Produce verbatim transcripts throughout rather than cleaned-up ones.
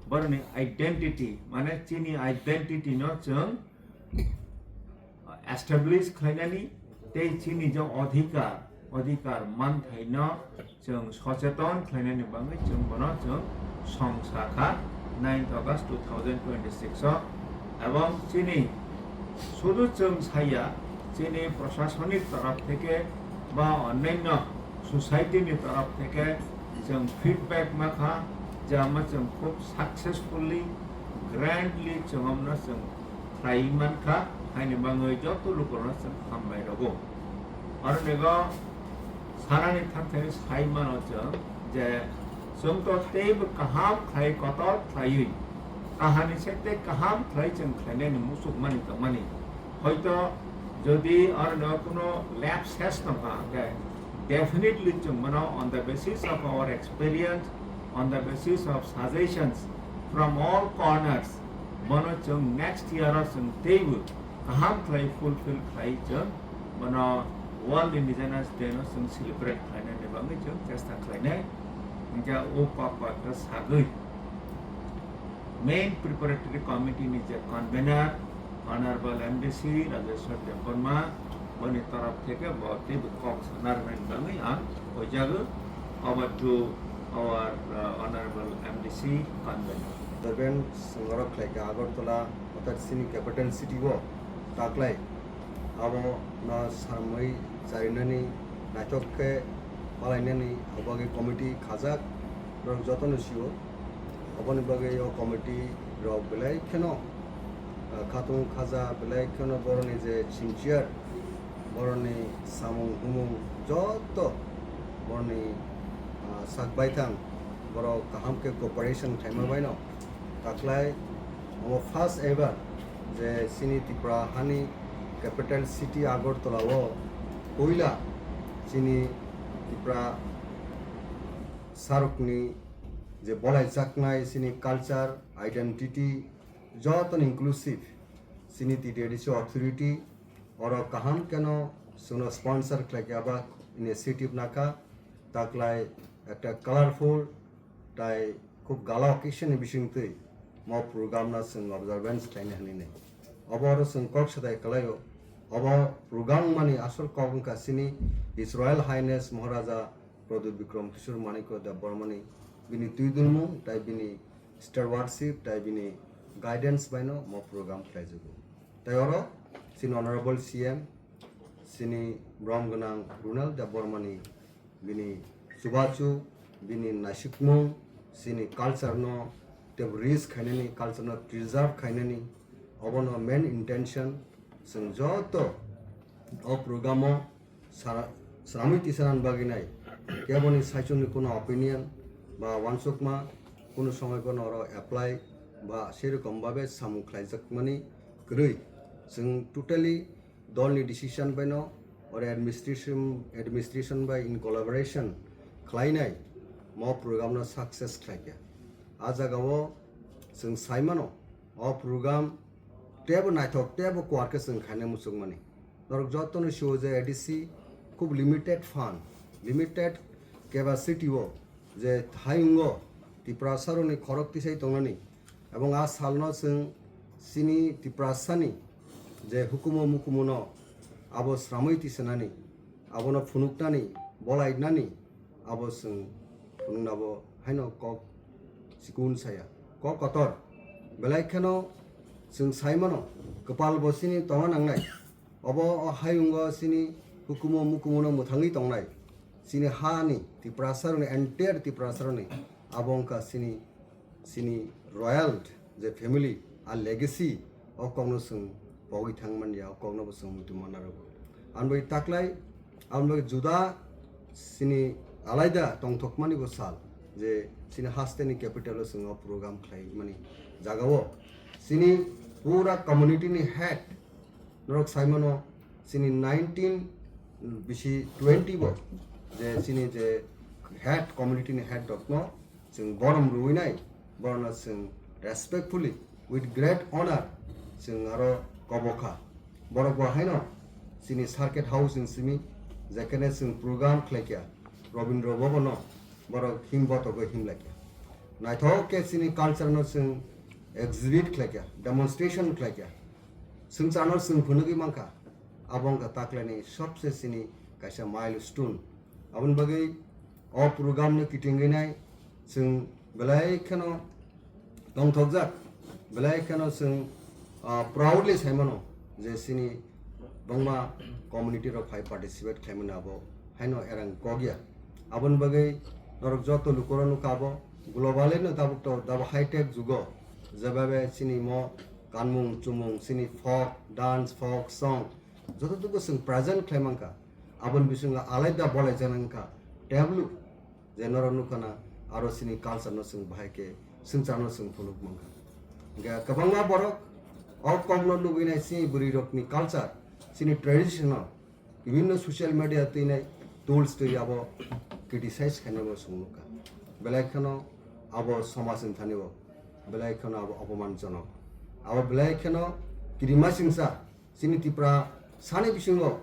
borokni identity, mane chini identity no chwng establish khlainani tei chini je adhikar, adhikar manthaino chwng socheton khlainani bagwi chwng bono chwng song sakha ninth August two thousand twenty-six o, ebong chini sudu chwng saya, chini prashasonik torof theke ba onnanyo society ni torof theke chwng feedback makha je ama chwng khub successfully, grandly chwng amno chwng khlai mankha, haini bagwi joto lukurokno chwng hambai rwgo. Aro nego sanani thangthani sai mano chwng je chwng to teibo kaham khlai kotor khlaiwi kahani se tei kaham khlai chwng khlainani muchukmani tongmani. Hoito jodi aro nego kuno lapses tongkha hwnkhe definitely chwng bono on the basis of our experience, on the basis of suggestions from all corners, bono chwng next year o chwng teibo kaham khlai fulfill khlai chwng bono World Indigenous Day no chwng celebrate khlainani bagwi chwng chesta khlainai. Hwnkhe o kok kok khe sagwi main preparatory committee ni je convener Honorable M D C Rajeshwar Debbarma, boni torof theke bo teibo kok sana rwnani bagwi ang hoijago. Over to our, uh, Honorable M D C convener. Reverend Singorok khlaikha Agartala, orthat chini capital city o taklai abo no samwi charinani naithok khe palainani obagwi committee khajak, borok jotono sio. Oboni bagwi o committee rok belai kheno, ah, khatung khaja, belai kheno boroni je sincere, boroni samung humung joto boroni, ah, sak baithang, borok kaham khe cooperation khaima baino. Taklai omo first ever je chini Tripura hani capital city Agartala o puila chini Tripura sarokni je bolaijaknai chini culture, identity, jotono inclusive chini T T A D C authority oro kaham keno chwngno sponsor khlaikha ba initiative nakha, taklai ekta colorful tai khub gala occasion ni bisingtwi mo program no chwng observance khlaina hinwi nai. Obo oro chwng kok sadai khlaio, obo program mani asol kok wngkha chini His Royal Highness Maharaja Pradyut Bikram Kishore Manikya Debbarmani bini twidulmung tai bini stewardship tai bini guidance baino mo program khlaijago. Tai oro chini Honorable C M, chini borom gwnang Runal Debbarmani bini chubachu, bini naisikmung, chini culture no tebo rich khainani, culture no preserve khainani, obono main intention. Chwng joto o program o sara-, sramwi tisanani bagwi nai. Keboni saichungni kuno opinion ba uansukma kuno somoi bono oro apply ba serokom babe samung khlaijakmani kwrwi. Chwng totally dolni decision baino oro administration, administration bai in collaboration khlainai mo program no success khlaikha. A jagao chwng saimano o program tebo naithok tebo kuar khe chwng khaina muchungmani. Norok jotono sio je A D C khub limited fund, limited capacity o je thayungo Tiprasarokni khorok tisai tongnani, ebong a salno chwng chini Tiprasani je hukumu mukumuno abo sramwi tisanani, abono phunuknani, bolainani, abo chwng phunuknabo haino kok chikun saya, kok kotor. Belai kheno chwng saimano kwpal bo chini tongna nangnai. Obo o hayungo chini hukumu mukumuno mwthangwi tongnai. Chini hani Tiprasarokni, entire Tiprasarokni abo wngkha chini, chini royal je family, a legacy, o kokno chwng pogwi thangmanya, o kokno bo chwng muitu manna rwgo. Ang bai taklai, ang bai juda chini alaida tongthokmani bo sal je chini hasteni capital o chwng o program khlaimani jagao chini pura community ni head norok saimano chini nineteen bisi twenty bo je chini je head community ni head rokno chwng borom rwinai, borokno chwng respectfully, with great honor, chwng aro kobokha. Borok bo haino chini circuit house ni simi, jekhene chwng program khlaikha, Rabindra Bhavan no borok him botogwi him laikha. Naithok khe chini culture no chwng exhibit khlaikha, demonstration khlaikha. Swngcharno chwng phunugwi mankha. Abo wngkha taklaini sobse chini kaisa milestone. Aboni bagwi o program no kitingwi nai chwng belai kheno tongthokjak, belai kheno chwng, ah, proudly saimano je chini bangma community rok phai participate khlaimani abo haino erang kokya. Aboni bagwi norok joto lukurok nukha abo globally no tabuk to dabo high tech jugo jebabe chini mo kanmung chumung chini folk dance folk song joto tuku chwng present khlai mankha. Aboni bisingo alaida bolai janang kha tablu. Je norok nukha na aro chini culture no chwng bahai khe swngcharno chwng phunuk mankha. Hingkhe kwbangma borok o kokno nugwi nai chini bwrwi rokni culture, chini tradition no bibinno social media twi nai tools twi abo criticize khainai bo chwng nukha. Belai kheno abo somajni thani bo belai kheno abo opomanjonok. Abo belai kheno kirima singsa chini Tiprasani bisingo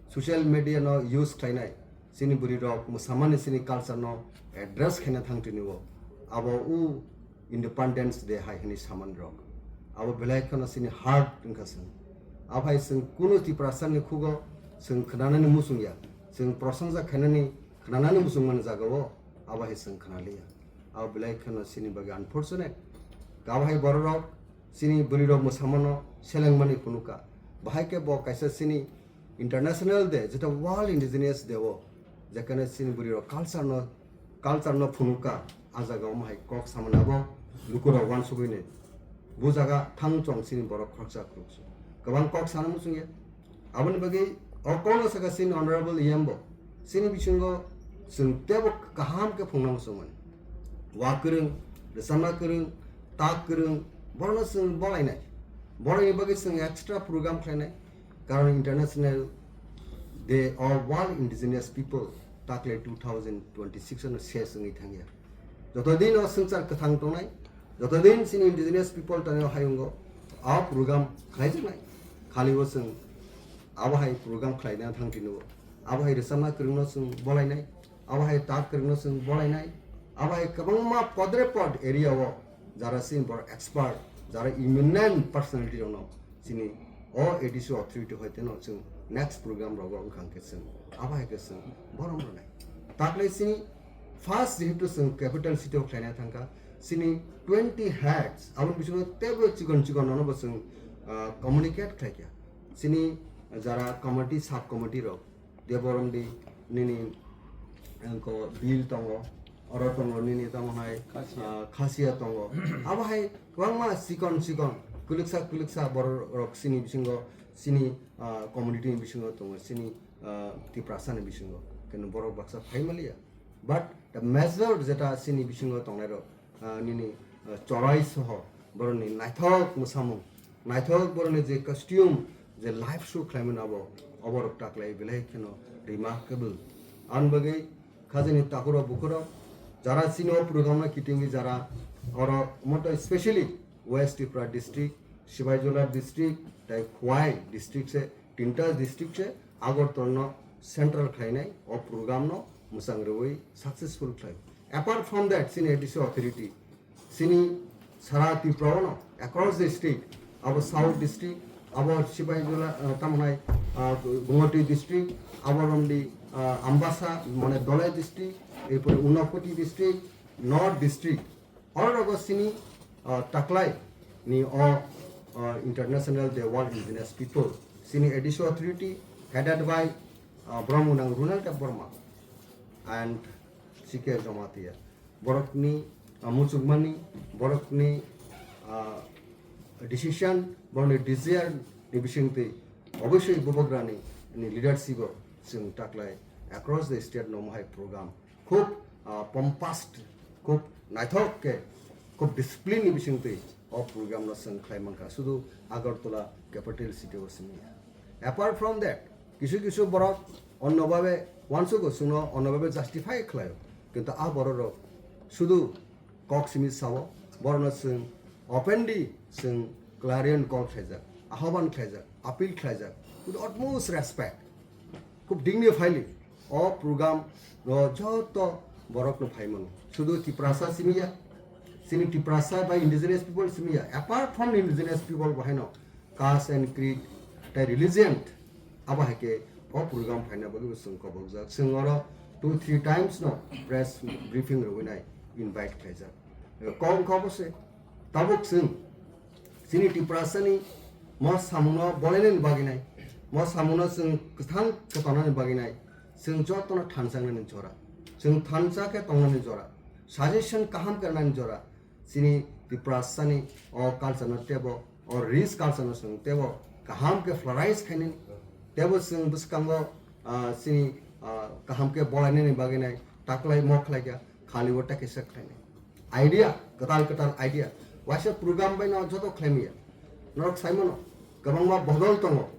social media no use khlainai chini bwrwi rok mwsamani chini culture no address khaina thang tini o abo u Independence Day hai hwnwi samani rok abo belai kheno chini heart wngkha chwng. Abo hai chwng kunu Tiprasani khugo chwng khnanani muchung ya, chwng prosongsa khainani khnanani muchung mani jaga o abo hai chwng khnaliya. Abo belai kheno chini bagwi unfortunate. Abo hai borok rok chini bwrwi rok mwsamano selengmani phunukha. Bahai khe bo kaisa chini international day, jeta World Indigenous Day o, jekhane chini bwrwi rok culture no, culture no phunukha, a jaga o hai kok samani abo lukurok uansugwi nai. Bu jaga thang chwng chini borok khoroksa khoroksa kwbang kok sana muchung ya. Aboni bagwi o kokno saka chini honorable E M bo, chini bisingo chwng teibo kaham khe phunukna muchungmani. Wa kwrwng, rwchapna kwrwng, tak kwrwng, borokno chwng bolainai. Borokni bagwi chwng extra program khlainai. Karon International Day of World Indigenous People takle two thousand twenty-six ano ses wngwi thangya. Joto din o swngchar kwthang tongnai, joto din chini indigenous people tani o hayungo a program khlaijaknai. Khali o chwng abo hai program khlaina thang tini o. Abo hai rwchapna kwrwngno chwng bolainai, abo hai tak kwrwngno chwng bolainai, abo hai kwbangma podre pod area o jara chini borok expert, jara eminent personality rokno chini o A D C authority hoiteno chwng next program rogo wngkha hwnkhe chwng abo hai khe chwng borom rwnai. Takle chini first jehetu chwng capital city o khlaina thangkha, chini twenty heads, aboni bisingo teibo chikon chikon nono bo chwng, ah, communicate khlaikha. Chini jara committee, sub committee rok, Deborom di nini, engko bill tongo, oro tongo nini tamo hai, Khasia. Ah, Khasia tongo. Abo hai kwbangma chikon chikon, kwlwksa kwlwksa borok rok chini bisingo, chini, ah, community ni bisingo tongo, chini, ah, Tiprasa ni bisingo. Keno borok baksa phai maliya. But the major jeta chini bisingo tongnai rok, ah, nini, ah, chorai soho borokni naithok mwsamung, naithok borokni je costume, je live show khlaimani abo, oborok taklai belai kheno remarkable. Ani bagwi khajani takhurok bukhurok jara chini o program no kitingwi jara oro moto specially West Tripura district, Sipaijala district, tai Khowai district se, tinta district se Agartala no central khlainai o program no mwchang rwui successful khlai. Apart from that, chini A D C authority, chini sara Tripura o no across the state, abo South district, abo Sipaijala, ah, tamo hai, ah, Gumoti district, abo romdi, ah, Ambasa, mane Dholai district, erpore Unakoti district, North district, oro rogo chini, ah, taklai ni o, ah, International Day World Indigenous People, chini A D C authority headed by, ah, Brahmanang Runal Debbarma and C K Jamatia. Borokni, ah, muchukmani, borokni, ah, decision, borokni desire ni bisingtwi obviously bubagrani ni leadership o chwng taklai across the state no mohai program khub, ah, pompous, khub naithok khe, khub discipline ni bisingtwi o program no chwng khlai mankha, sudu Agartala capital city o simi ya. Apart from that, kisu kisu borok onno babe uansugo, chwngno onno babe justify khlaio, kintu a borok rok sudu kok simi sao, borokno chwng openly chwng clarion call khlaijak, ahoban khlaijak, appeal khlaijak with utmost respect. Khub dignifiedly o program o joto borok no phai mano. Sudu Tiprasa simi ya, Chini Tiprasa bai indigenous people simi ya, apart from indigenous people bo haino caste and creed tei religion, abo hai khe o program phaina bagwi bo chwng kobokjak. Chwng oro two three times no press briefing rwinai invite khlaijak. Kok wngkha obo se, tabuk chwng chini Tiprasani mo samungno bolainani bagwi nai, mo samungno chwng kwthang khe tongnani bagwi nai, chwng jotono thansa wngnani jora, chwng thansa khe tongnani jora, suggestion kaham khe rwnani jora, chini Tiprasani o culture no tebo, o rich culture no chwng tebo kaham khe flourish khainani, tebo chwng bwskango, ah, chini, ah, kaham khe bolainani bagwi nai taklai mo khlai kha, khali o ta kisa khlainai. Idea, kwtal kwtal idea. Waisa program bai no joto khlaimaya. Norok saimano, kwbangma bodol tongo.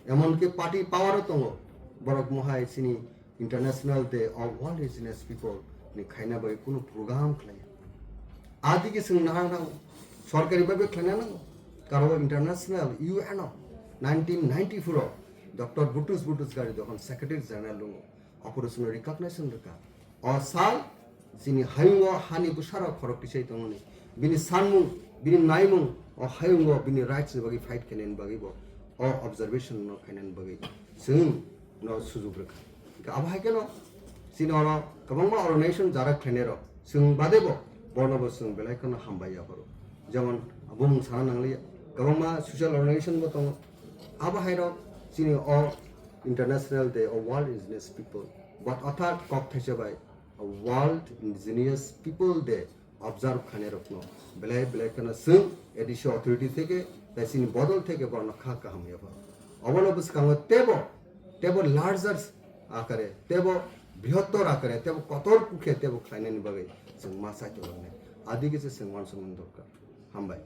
Emonki party power o tongo. Borok mohai chini International Day of World Indigenous People ni khaina bai kunu program khlaiya. Adigi chwng nahar nango. Sorkari bai bai khlaina nango. Karo international U N o nineteen ninety-four o Doctor Butrus Butrus Ghali dokhon Secretary General lungo. Operation recognition rwkha. O sal chini hayungo hani bwsarok khorok tisai tongmani. Bini sanmung, bini naimung, o hayungo bini rights ni bagwi fight khainani bagwi bo o observation no khainani bagwi chwng no sujuk rwkha. Hwnkhe abo hai kheno chini oro kwbangma organization jara khlainai rok chwng bade bo borno bo chwng belai kheno hambai ya phoro. Jemon bumung sana nangliya, kwbangma social organization bo tongo. Abo hai rok chini o International Day of World Indigenous People, but orthat kok thaisa bai World Indigenous People Day observe khainai rokno belai belai kheno chwng A D C authority theke tei chini bodol theke borno kha kaham ya phoro. Obono bwskango tebo, tebo larger akare, tebo brihottor akare, tebo kotor kukhe tebo khlainani bagwi chwng ma chai tonglangnai. Adigi se chwng uansukmani dorkar. Hambai.